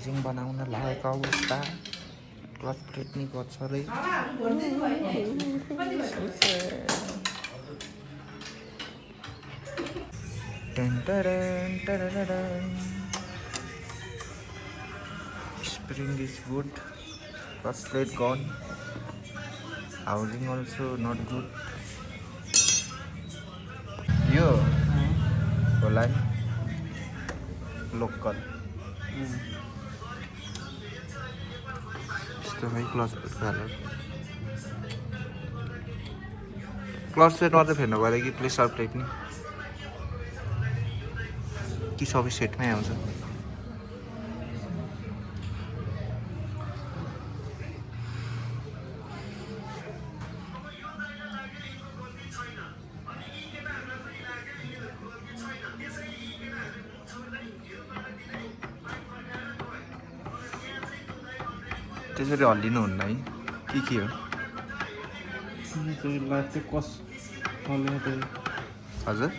Housing बनाउन लागेको अवस्था क्लच प्लेट नि गर्छ रे spring is good, clutch plate gone, housing also not good. Yo होला नि लोकल यस्तो है क्लच प्लेट हालेर क्लच प्लेट मात्रै फेर्नु पऱ्यो कि प्रेसर प्लेट नि कि सबै सेटमै आउँछ त्यसरी हल्लिनु हुन्न है के हो हजुर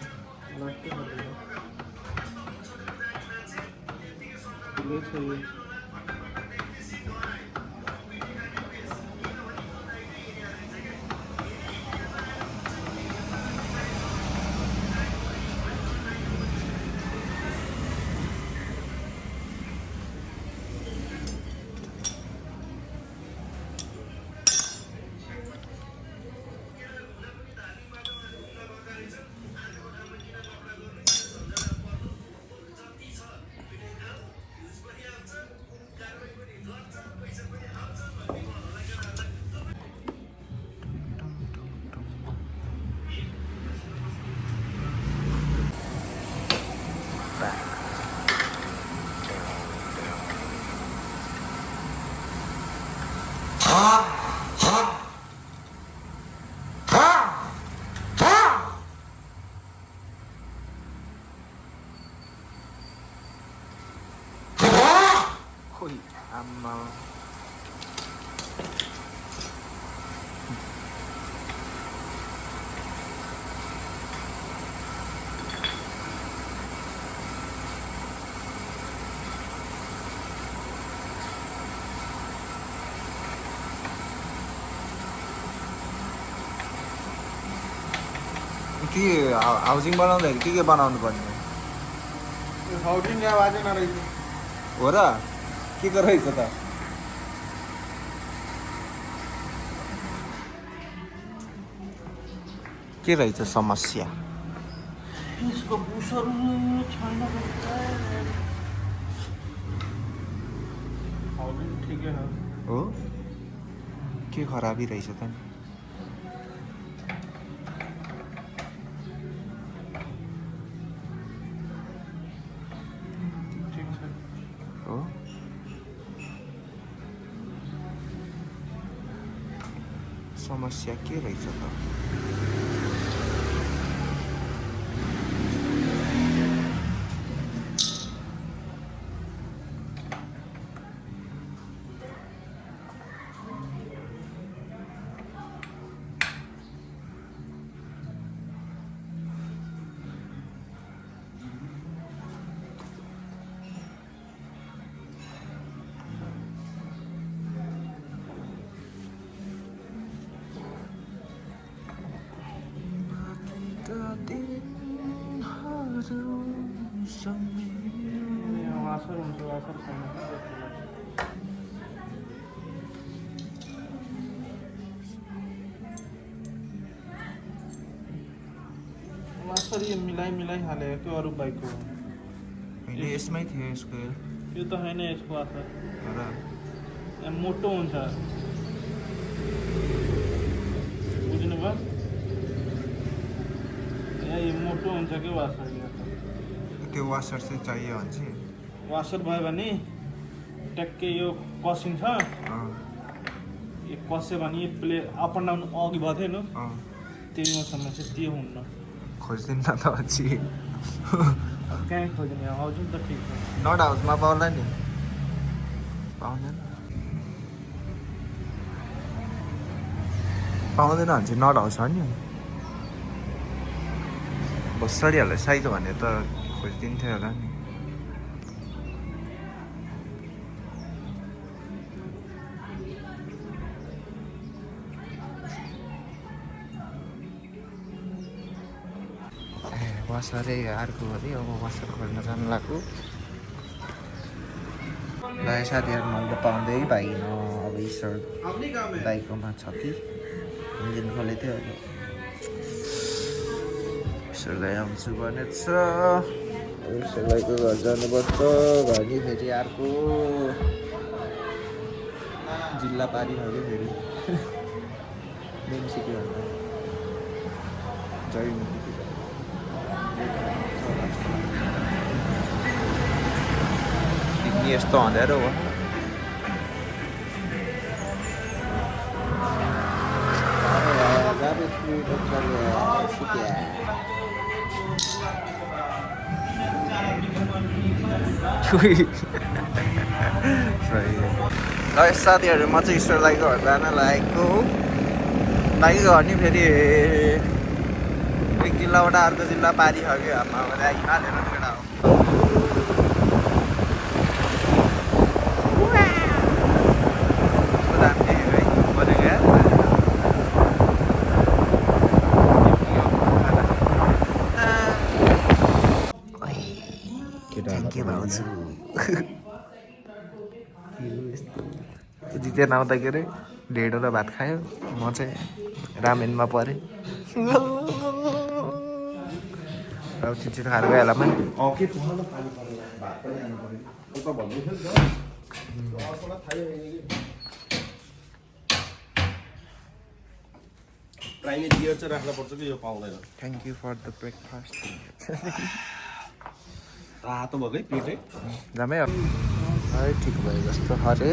खोइ आम्मा के हाउसिङ बनाउँदाखेरि के बनाउनु पर्ने हाउसिङ आवाजै नरहेछ हो र के रहेछ त के रहेछ समस्या यसको बुसहरू छैन हाउसिङ ठिकै हो के खराबी रहेछ त नि हो समस्या के रहेछ त वासर हुन्छ वासर छैन वासर यो मिलाइ हालेको त्यो अरू बाइकको अहिले यसमै थियो यसको यो त होइन यसको वासर र यहाँ मोटो हुन्छ बुझ्नुभयो यहाँ यो मोटो हुन्छ कि वासर त्यो वासर चाहिँ चाहियो भने चाहिँ वासर भयो भने ट्याक्कै यो कसिन्छ यो कस्यो भने यो प्ले अप एन्ड डाउन अघि भएको थियो नि त्यो समस्या त्यो हुन्न खोज्दैन त अझै कहाँ खोज्ने आउँछ नि त ठिक छ नट हाउसमा पाउला नि पाउँदैन पाउँदैन भने चाहिँ नट हाउस हो नि भोसडीहरूलाई चाहियो भने त खोजिदिन्थ्यो होला नि बस अरे अर्को अरे अब बसर खोल्न जानु लाग्यो दाइ साथीहरू मैले पाउँदै पाइनँ अब ईश्वर दाइकोमा छ कि इन्जिन खोलेको थियो अहिले ईश्वर दाइ आउँछु भनेको छ ईश्वर दाइको घर जानुपर्छ घरि फेरि अर्को जिल्ला पारी खायो फेरि मेन सिटी भन्दा जयमुखी यस्तो हुँदैन हो साथीहरू म चाहिँ ईश्वर दाइको घर जान लागेको दाइको घर नि फेरि एक जिल्लाबाट अर्को जिल्ला पारी छ कि आमा हिमालहरू केटा हो जितेन आउँदाखेरि ढेँडो र भात खायो म चाहिँ रामेनमा परेँ अब छिटो खाएर गइहाल्ला पनि thank you for the breakfast रातो भएकै पेटै रामै है ठिक भयो जस्तो अरे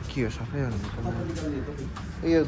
के हो सबै यो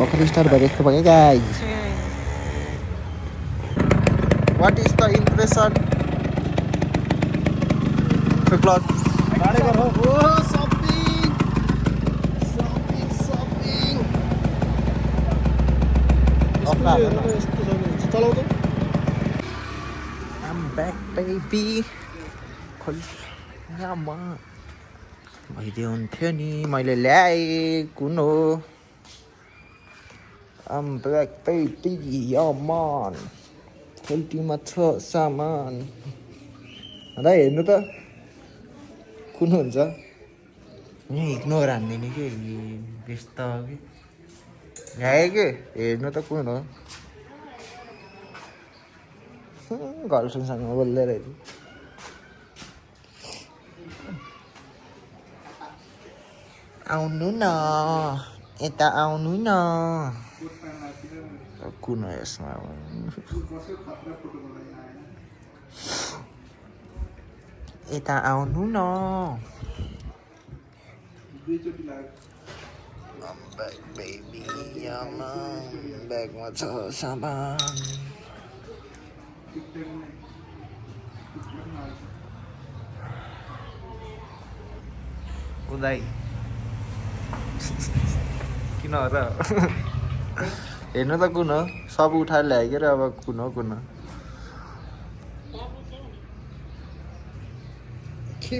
भर्खर स्टार्ट भएर यस्तो भयो guys what is the impression भइदियो हुन्थ्यो नि मैले ल्याएँ कुन हो I'm back baby, yeah man. खोल्टीमा छ सामान दाइ हेर्नु त कुन हुन्छ यहाँ इग्नोर हान्दिने कि व्यस्त हो कि ल्याए कि हेर्नु त कुन हो गर्लफ्रेन्डसँग बोल्दै रहेछ आउनु न यता आउनु न कुन हो यसमा यता आउनु न ब्यागमा छ सामान उदाई किन हो र हेर्नु त कुन हो सब उठाएर ल्यायो के र अब कुन हो के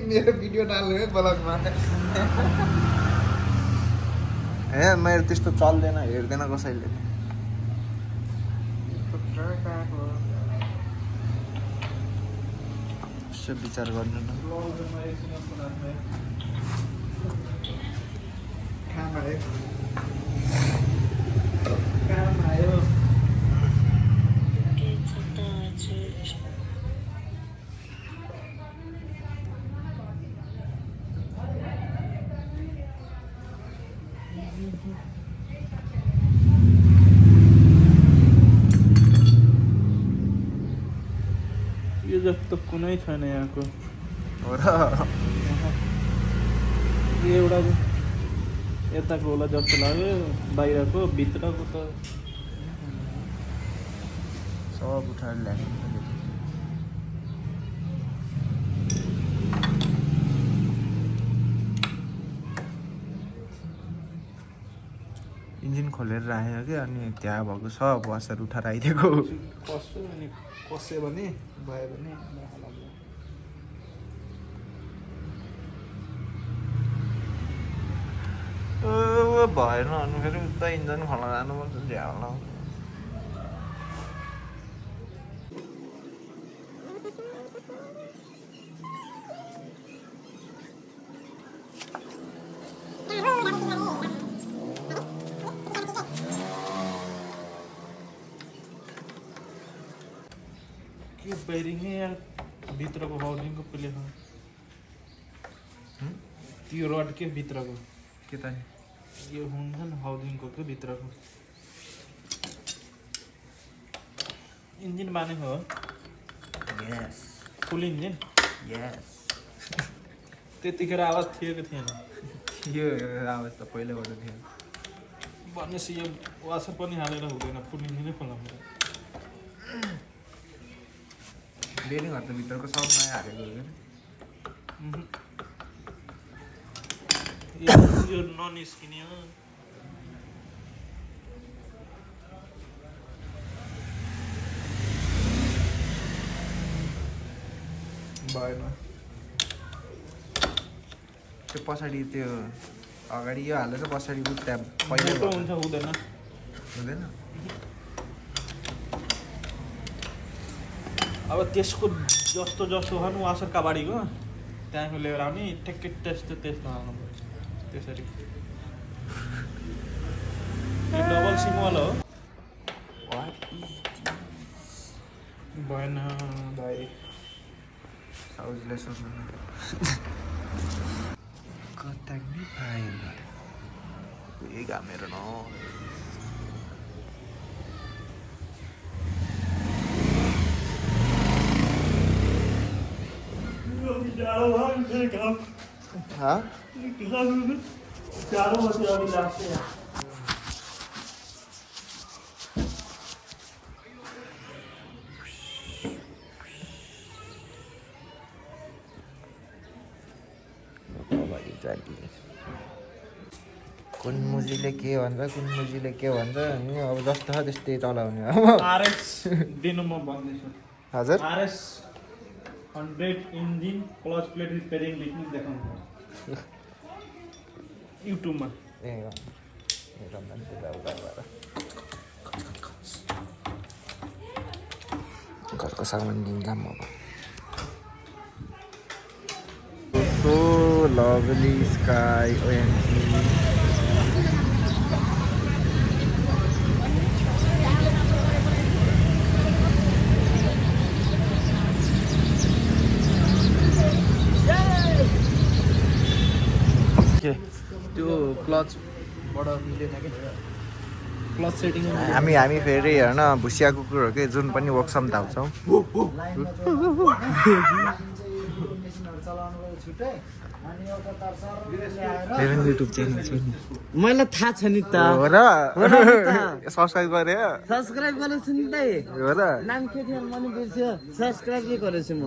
मेरो भिडियो डाल्नु है ब्लगमा ए मेरो त्यस्तो चल्दैन हेर्दैन कसैले यसो विचार गर्नु न छैन यहाँको हो र एउटा यताको होला जस्तो लाग्यो बाहिरको भित्रको त सब उठाएर ल्याएको इन्जिन खोलेर राखेको कि अनि त्यहाँ भएको सब वासर उठाएर आइदिएको कस्यो अनि कस्यो भने भयो भने भएन अनि फेरि उता इन्जिन खोल्न जानुपर्छ झ्याल के बेरिङै यहाँ भित्रको हाउसिङको प्लेट त्यो रड के भित्रको के त यो हुन्छ नि हाउसिङको के भित्रको इन्जिन बानेको हो यस फुल इन्जिन यस त्यतिखेर आवाज थियो कि थिएन यो आवाज त पहिलाबाट थियो भनेपछि यो वासर पनि हालेर हुँदैन फुल इन्जिनै खोल्नु पर्छ बेरिङहरू त भित्रको सब नयाँ हालेको हो यो ननिस्किने हो भएन त्यो पछाडि त्यो अगाडि यो हालेर पछाडि त्यहाँ पहिला मोटो हुन्छ हुँदैन हुँदैन अब त्यसको जस्तो जस्तो हो नि वासरका बाडीको त्यहाँको लिएर आउने ठ्याक्कै त्यस्तो हाल्नु पर्छ त्यसरी यो डबल सिमवाला हो भएन भाइ साउजले सोध्नु कता नि पाएन ए घामेर न कुन मुजीले के भन्छ कुन मुजीले के भन्छ अनि अब जस्तो छ त्यस्तै चलाउने अब आरएस दिनु म भन्दैछु हजुर RS 100 engine clutch plate repairing लेख्नु देखाउनु युट्युबमा ए घरको सामान लिन जाम अब so lovely sky OMG त्यो क्लचबाट मिलेन कि क्लच सेटिङ हामी फेरि होइन भुसिया कुकुरहरू के जुन पनि वर्कसप धाउँछौँ युट्युब च्यानल छ मलाई थाहा छ नि त हो र सब्सक्राइब गरे सब्सक्राइब गरेको छु नि त हो र नाम के थियो मैले बिर्स्यो सब्सक्राइब के गरेको छु म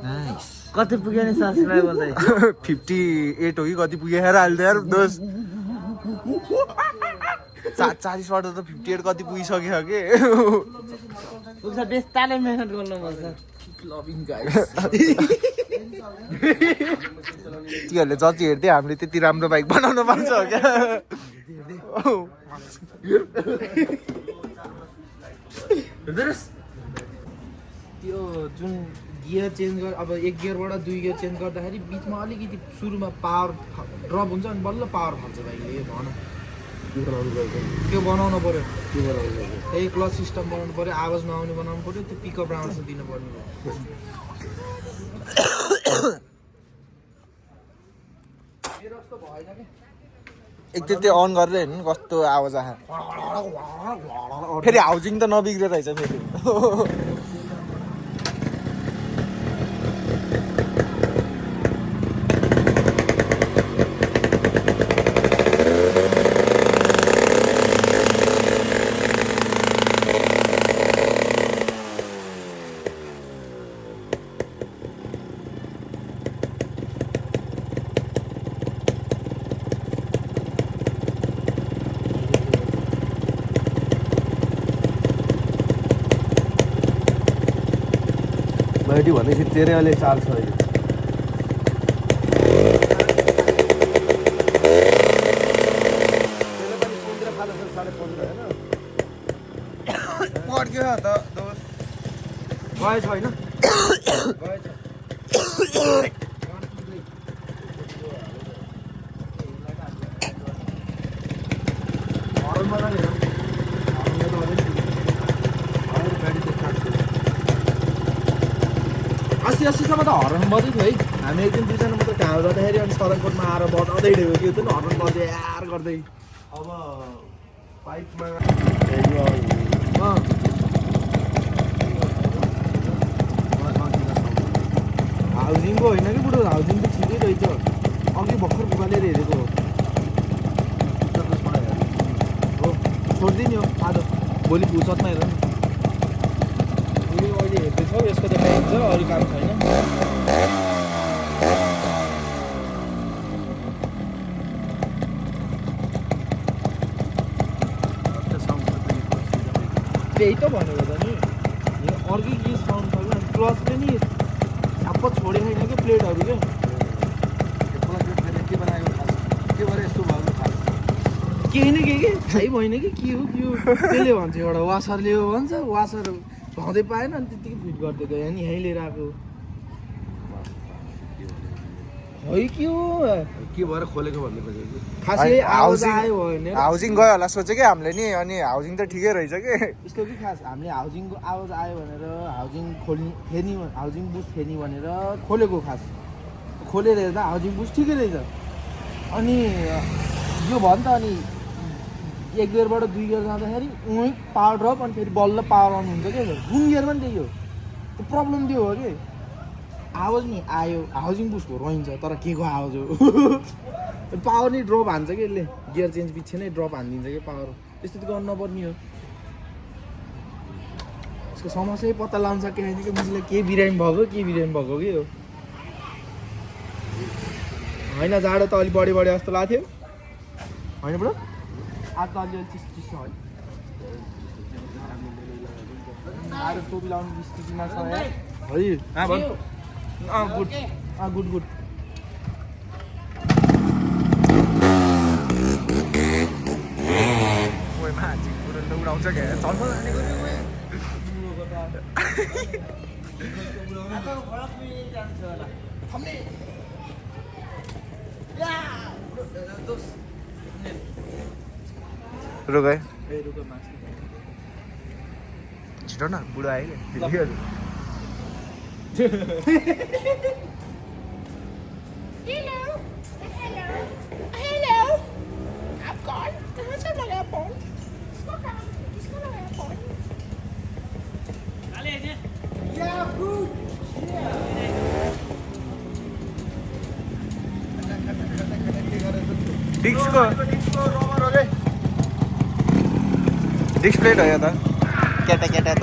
नाइस कति पुग्यो नि सब्सक्राइब गर्दै 58 हो कि कति पुग्यो हेर अहिले यार दोस्त 40 बाट त 58 कति पुगिसक्यो के उसले बेस्ताले मेहनत गर्नुपर्छ लभिङ गाइस तिमीहरूले जति हेर्दै हामीले त्यति राम्रो बाइक बनाउन पाउँछ हो क्या त्यो जुन गियर चेन्ज गर अब एक गियरबाट दुई गियर चेन्ज गर्दाखेरि बिचमा अलिकति सुरुमा पावर ड्रप हुन्छ अनि बल्ल पावर फाल्छ बाइकले भन त्यो बनाउनु पर्यो त्यही क्लच सिस्टम बनाउनु पर्यो आवाज नआउने बनाउनु पर्यो त्यो पिकअप राउन्ड दिनु पर्ने एक त्यो अन गरेर हेर्नु कस्तो आवाज आयो फेरि हाउसिङ त नबिग्रे रहेछ फेरि 30 भनेपछि तेरै अहिले 4 छ अहिले पड्क्यो त दोस्त गएछ होइन गएछ हरमा जाने अस्सीसम्म त हर्न बज्दै थियो है हामी एकदिन दुईजना मात्रै घाउ जाँदाखेरि अनि सडककोटमा आएर बजाउँदै हिँडेको त्यो त हर्न बज्यो यार गर्दै अब पाइपमा हाउजिङको होइन कि बुढो हाउजिङ त ठिकै रहेछ अघि भर्खर पुगालेर हेरेको हो छोडिदिने हो आज भोलि फुर्सदमा हेर नि अहिले हेर्दैछौ यसको देखाइन्छ अरू काम छैन त्यही त भनेको त नि अर्कै के साउन्ड छ कि क्लच पनि छाप्प छोडेको छैन कि प्लेटहरू क्या के बनाएको खास के भएर यस्तो भएको खास केही न के थाहै भएन कि के हो त्यसले भन्छ एउटा वासरले हो भन्छ वासर धउँदै पाएन अनि त्यत्तिकै फिट गर्दै गयो अनि यहीँ लिएर आएको है के हो के भएर खोलेको भन्ने खोजेको खासै आवाज आयो भने हाउसिङ गयो होला सोचे कि हामीले नि अनि हाउसिङ त ठिकै रहेछ कि यस्तो कि खास हामीले हाउसिङको आवाज आयो भनेर हाउसिङ फेर्ने हाउसिङ बुस्ट फेर्ने भनेर खोलेको खास खोलेर हेर्दा हाउसिङ बुस्ट ठिकै रहेछ अनि यो भयो नि त अनि 1 गियरबाट 2 गियर जाँदाखेरि उहीँ पावर ड्रप अनि फेरि बल्ल पावर अन हुन्छ क्या जुन गियरमा नि त्यही हो त्यो प्रब्लम त्यो हो कि आवाज नि आयो हाउसिङ बुस्टको रहन्छ तर के को आवाज हो पावर नि ड्रप हान्छ कि यसले गियर चेन्ज पछि नै ड्रप हानिदिन्छ कि पावर त्यस्तो त गर्नु नपर्ने हो यसको समस्या पत्ता लगाउन सकेन कि मुझलाई के बिरामी भएको कि हो होइन जाडो त अलिक बढी जस्तो लाग्थ्यो होइन ब्रो आज त अलि चिसो है आज टोपी लाउनु स्थितिमा छ है गुड उडाउँछ क्या रुक है छिटो न बुढो आयो क्या Hello. I've gone. Who's on the airport? He's going to the airport. Yeah, good. Disc plate हो यो त केटा त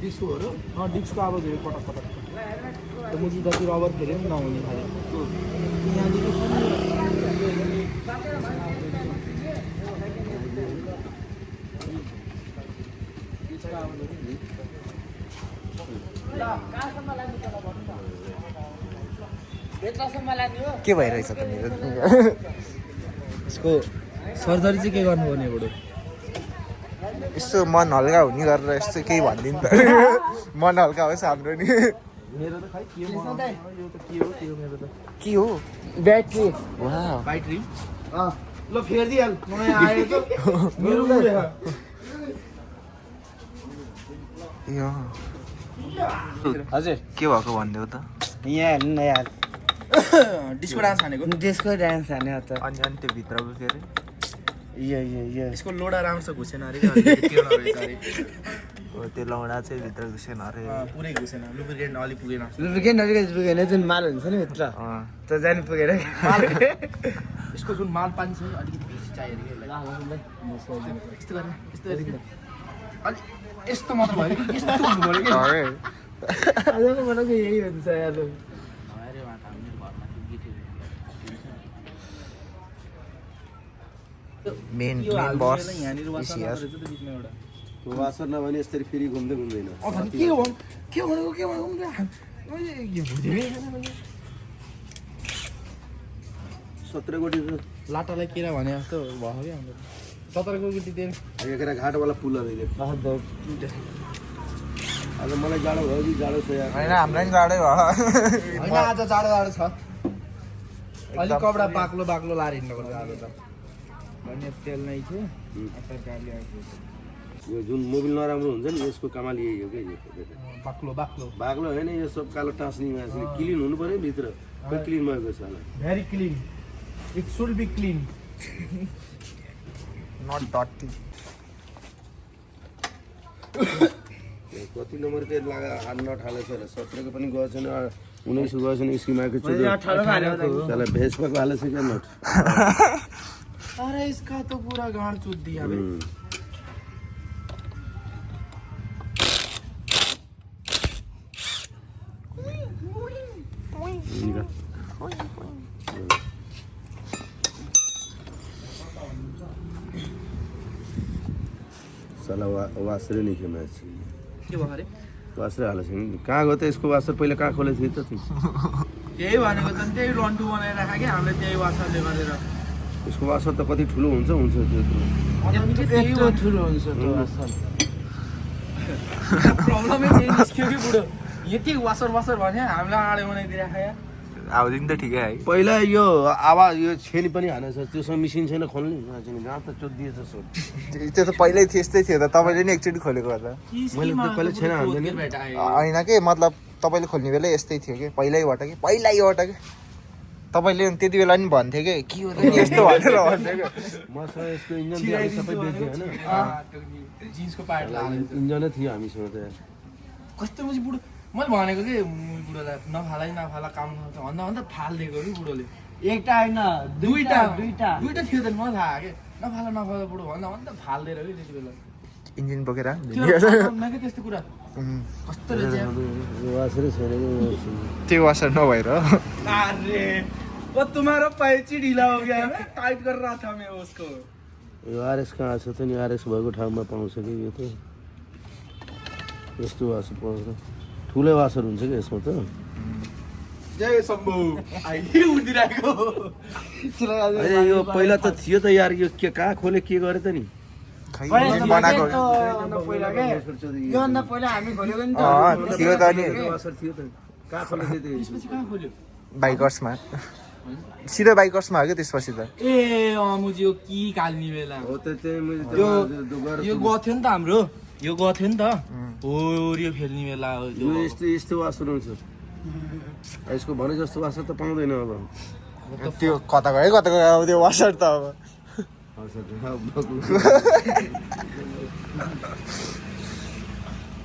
डिस्कको आवाज हो पटक त मुझी जति रबर फेरि पनि नहुने खाले के भइरहेछ त मेरो यसको सर्जरी चाहिँ के गर्नुपर्ने बुढो यस्तो मन हल्का हुने गरेर यस्तो केही भनिदिनु त मन हल्का होस् हाम्रो नि मेरो त खै के हो यो त के हो मेरो त के हो ब्याट्री वाह ब्याट्री ल फेर्दिहाल नयाँ आयो त मेरो उडे हजुर के भएको भनिदेऊ त यहाँ हेर्नु न यार डिस्को डान्स हानेको डिस्को डान्स हाने त अनि त्यो भित्रको के अरे यो यसको लोडा राम्रो घुसेन अरे हो त्यो लौडा चाहिँ भित्र घुसेन अरे पुरै घुसेन लुब्रिकेन्ट अलि पुगेन पुगेन जुन माल हुन्छ नि भित्र त जानु पुगेन यसको जुन माल पानी छ अलिकति बेसी चाहियो यस्तो गर्ने अलि यस्तो मात्र भयो कि यस्तो हुनु पऱ्यो कि आजको भनेको यही हुन्छ यार मेन बस यहाँनिर इज हियर एउटा त्यो वासर नभने यसरी फेरि घुम्दै घुम्दैन के हो के भनेको मैले यो बुझेकै छैन मैले 17 कोटी लाटालाई केरा भने जस्तो भयो क्या हाम्रो 17 कोटी दिएर एकेरा घाटवाला पुल अहिले आज मलाई जाडो भयो कि जाडो छ यार होइन हामीलाई नि जाडै भयो होइन आज जाडो छ अलि कपडा बाक्लो लाएर हिँड्नुपर्छ आज त अनि तेल नै थियो आता गाडी आएको यो जुन मोबिल नराम्रो हुन्छ नि यसको कमाल यही हो क्या बाक्लो बाग्लो होइन यो सब कालो टाँस्नीमा क्लिन हुनु पर्यो भित्र खोइ क्लिन भएको छ होला very clean it should be clean not डटी कति नम्बर तेल लगा हान्न थालेछ र 17 को पनि गएको छैन 19 को गएको छैन स्किमाको छ त्यसलाई भेस्पाको हालेछ क्या नट अरे इसका तो पूरा गांड चुद दिया बे साला वासर नहीं खेमा के भयो रे वासर हालेछ नि कहाँ गयो त यसको वासर पहिला कहाँ खोलेको थियो त तिमी त्यही भनेको त त्यही रन्टु बनाएर राखे के हामीले त्यही वासरले गरेर यसको वासर त कति ठुलो हुन्छ यत्रो ठुलो हुन्छ त्यो वासर प्रब्लमै त्यही निस्क्यो कि बुढो यति वासर भने हामीले आडे बनाइदिइराखे यार आउँदिन त ठिकै है पहिला यो आवाज यो छेनी पनि हानेछ त्योसँग मिसिन छैन खोल्ने जहाँ त चोदिएछ सो त्यो त पहिल्यै त्यस्तै थियो त तपाईँले नि एकचोटि खोलेको होला मैले त कहिले छैन हान्दैन होइन के मतलब तपाईँले खोल्ने बेला यस्तै थियो कि पहिल्यैबाट के तपाईँले त्यति बेला नि भन्थ्यो कि के हो त यस्तो भनेर भन्थ्यो कि मसँग यसको इन्जन सबै बेच्यो होइन जिन्सको पार्ट लाएर इन्जनै थियो हामीसँग त कस्तो पछि बुढो मैले भनेको कि बुढोलाई नफाला काम गर्छ भन्दा फालिदिएको कि बुढोले एउटा होइन दुईटा थियो त मलाई थाहा के नफाला बुढो भन्दा फालिदिएर कि त्यति बेला इन्जिन बोकेर त्यस्तो कुरा कस्तो रहेछ वासरै छैन त्यो वासर नभएर अरे वो तुम्हारा पैची ढीला हो गया है टाइट कर रहा था मैं उसको यो आरएस कहाँ छ त नि आरएस भएको ठाउँमा पाउँछ कि यो त यस्तो वासर पाउँछ ठुलै वासर हुन्छ कि यसमा त जय शम्भु आइए उदिरहेको अरे यो पहिला त थियो त यार यो के कहाँ खोले के गरे त नि बनाएको योभन्दा पहिला हामी खोलेको नि थियो त नि वासर थियो त कहाँ खोले थियो त्यसपछि कहाँ खोल्यो बाइकर्समा सिधै बाइकर्समा हो क्या त्यसपछि त ए मुजी यो की काल्ने बेला हो त त्यही मैले यो गएको थियो नि त हाम्रो यो गएको थियो नि त हो यो खेल्ने बेला यो यस्तो वासर हुन्छ यसको भने जस्तो वासर त पाउँदैन अब त्यो कता गयो अब त्यो वासर त अब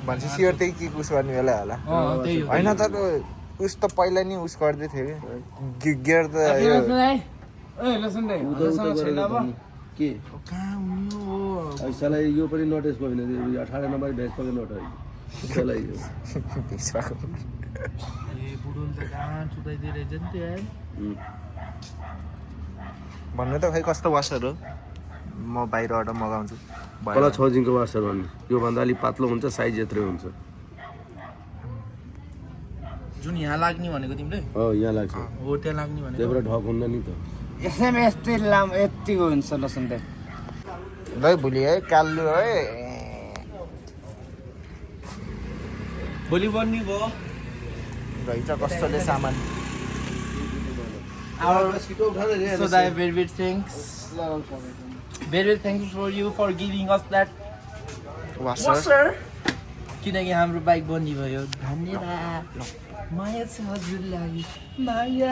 भन्छ सियर त्यही के उस गर्ने बेला होला होइन तर उस त पहिला नि उस गर्दै थियो कि गियर त के साला यो पनि नोटिस भयो भने 18 नम्बर भेज पके नोट हो त्यसलाई यो भन्नु त खै कस्तो वासर हो म बाहिरबाट मगाउँछु कला 6 जिङको वासर भन्ने यो भन्दा अलि पातलो हुन्छ साइज यत्रै हुन्छ जुन यहाँ लाग्ने भनेको तिमीले हो यहाँ लाग्छ हो त्यहाँ लाग्ने भनेको त्यहाँबाट ढक हुन्न नि त यसैमा यस्तै लामो यतिको हुन्छ लसुन त ल भोलि है काल्लु है भोलि बन्ने भयो रहेछ कस्तोले सामान So that very thanks. Very thanks for you for giving us that washer किनकि हाम्रो बाइक बन्दी भयो धन्यवाद माया छ हजुरलाई माया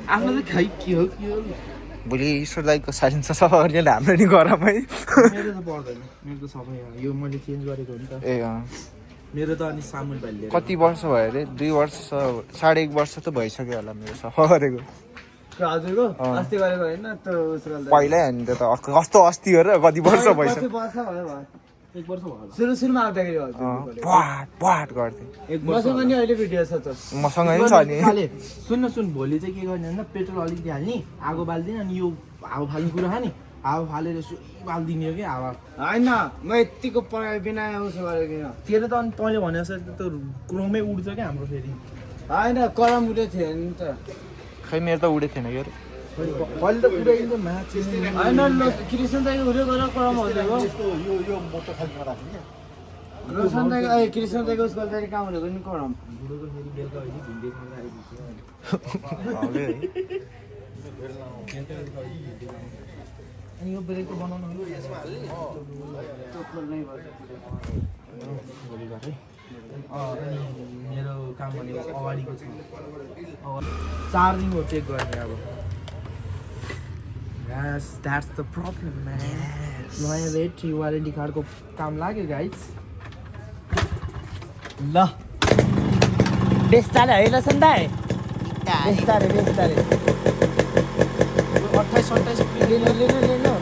आफ्नो त खै के हो भोलि ईश्वर दाईको साइन्स सफा गर्ने हाम्रो नि गरम है मेरो त पर्दैन मेरो त सबै यो मैले चेन्ज गरेको हो नि त ए मेरो त अनि सामुल भाइले कति वर्ष भयो अरे 2 वर्ष 1.5 वर्ष त भइसक्यो होला मेरो सफा गरेको हजुरको अस्ति गरेको होइन त्यो उसको पहिल्यै अनि त्यो त कस्तो अस्ति हो र कति वर्ष भइसक्यो 1 वर्ष भयो होला सुरुमा आउँदाखेरि वाट गर्थेँ मसँग नि अहिले भिडियो छ त मसँग नि छ नि सुन भोलि चाहिँ के गर्ने भन्दा पेट्रोल अलिकति हाल्ने आगो बाल्दिने अनि यो हावा फाल्ने कुरा खाने हावा फालेर बालिदिने हो कि हावा होइन म यतिको पढाइ बिना उसो गरेको तेरो त अनि तैँले भने जस्तो त क्रोमै उड्छ क्या हाम्रो फेरि होइन करम उठे थियो नि त खै मेरो त उडेको थिएन क्या अहिले त उडाइन्छ म्याच होइन कृष्ण दाइको उठ्यो गरेर करम हुँदैको रोशन दाइको कृष्ण दाइको उसको दाइले कहाँ उठेको नि करम अनि यो ब्रेक बनाउनु अनि मेरो काम भनेको अगाडिको छ चार्जिङ हो चेक गर्ने अब Yes, that's the problem, man. नयाँ ब्याट्री वारेन्टी कार्डको काम लाग्यो गाइस ल बेस्ताले है ल सन्दाइ बेस्ताले 28 लिनु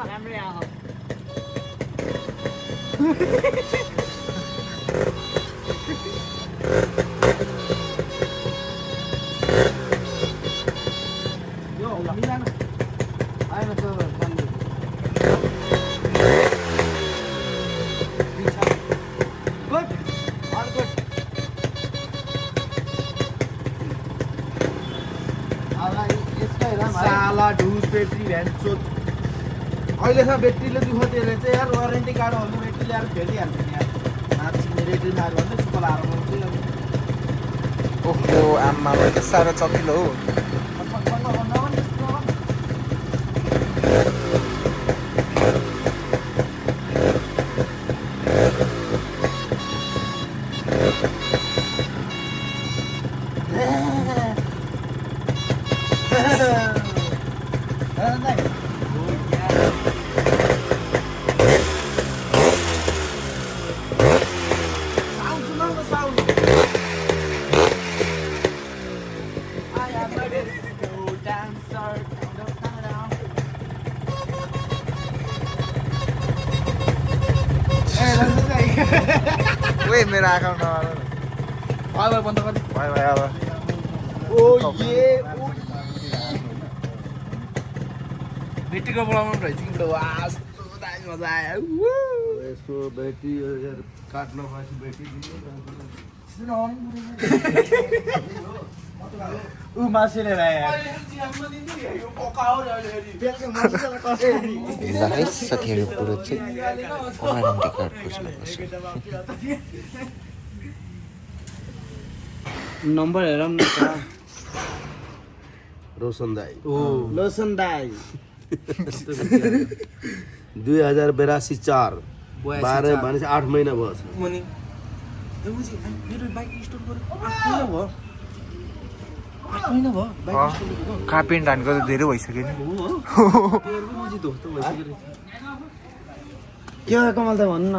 राम्रै आयो यो मिलान आएन त साला ढुस ब्याट्री भ्यान सोध अहिलेसम्म ब्याट्रीले दुःख त्यसले चाहिँ यार वारेन्टी कार्ड हाल्नु ब्याट्री ल्याएर फेरिहाल्छ नि यार नाच्ने रेडी मार भन्दै सुपर हार ओहो आमा के साह्रो चकिलो हो ओए मेरो आँखा नमार्नु बन्द गर्ने भयो भयो अब ओ ये भेटीको बोलाउनु रहेछ कि वास मजा आयो यसको ब्याट्री काट्न पाएपछि ब्याट्री ऊ मासेले भाइ साथीहरू कुरो चाहिँ वारेन्टी कार्ड बुझ्नुपर्छ नम्बर हेरौँ न त रोशन दाई लोसन दाई 2082-4 12 भनेपछि 8 महिना भयो मनी मेरो बाइक स्टोर गरेँ 8 महिना भयो कापिन धानको त धेरै भइसक्यो नि के हो कमल त भन्नु न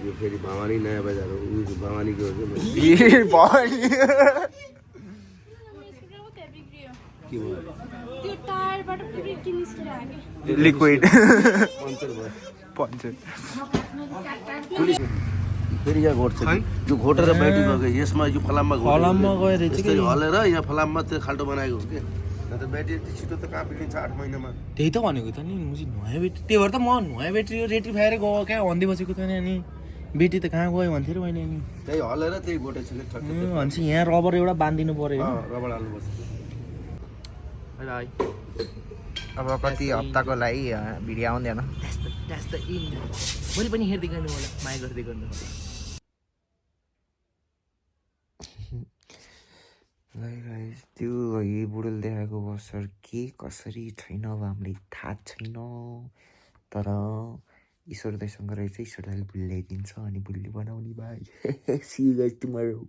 यो फेरि भवानी नयाँ बजार हो भवानीको हो के भयो त्यो टायरबाट पुरै निस्केर आयो लिक्विड पञ्चर भयो पञ्चर फेरि यहाँ घोट्छ यो घोटेर ब्याट्री गयो यसमा यो फलाममा गएर यसरी हलेर यहाँ फलाममा त्यो खाल्टो बनाएको हो कि अन्त ब्याट्री यति छिटो त कहाँ बिग्रिन्छ 8 महिनामा त्यही त भनेको त नि मुजी नयाँ ब्याट्री त्यही भएर त म नयाँ ब्याट्री रेटिफायर गयो क्या भन्दै बसेको त नि अनि ब्याट्री त कहाँ गयो भन्थ्यो र मैले अनि त्यही हलेर त्यही घोटेछ कि ठक्कै भन्छ यहाँ रबर एउटा बाँधिदिनु पर्यो रबड हाल्नुपर्छ अब कति हप्ताको लागि भिडियो आउँदैन मैले पनि हेर्दै गर्नु होला माया गर्दै गर्नु होला त्यो है बुढोले देखाएको बसर के कसरी छैन अब हामीलाई थाहा छैन तर ईश्वर दाइसँग रहेछ ईश्वर दाइले भुल ल्याइदिन्छ अनि भुल्ली बनाउने भाइ सी यु गाइस टुमरो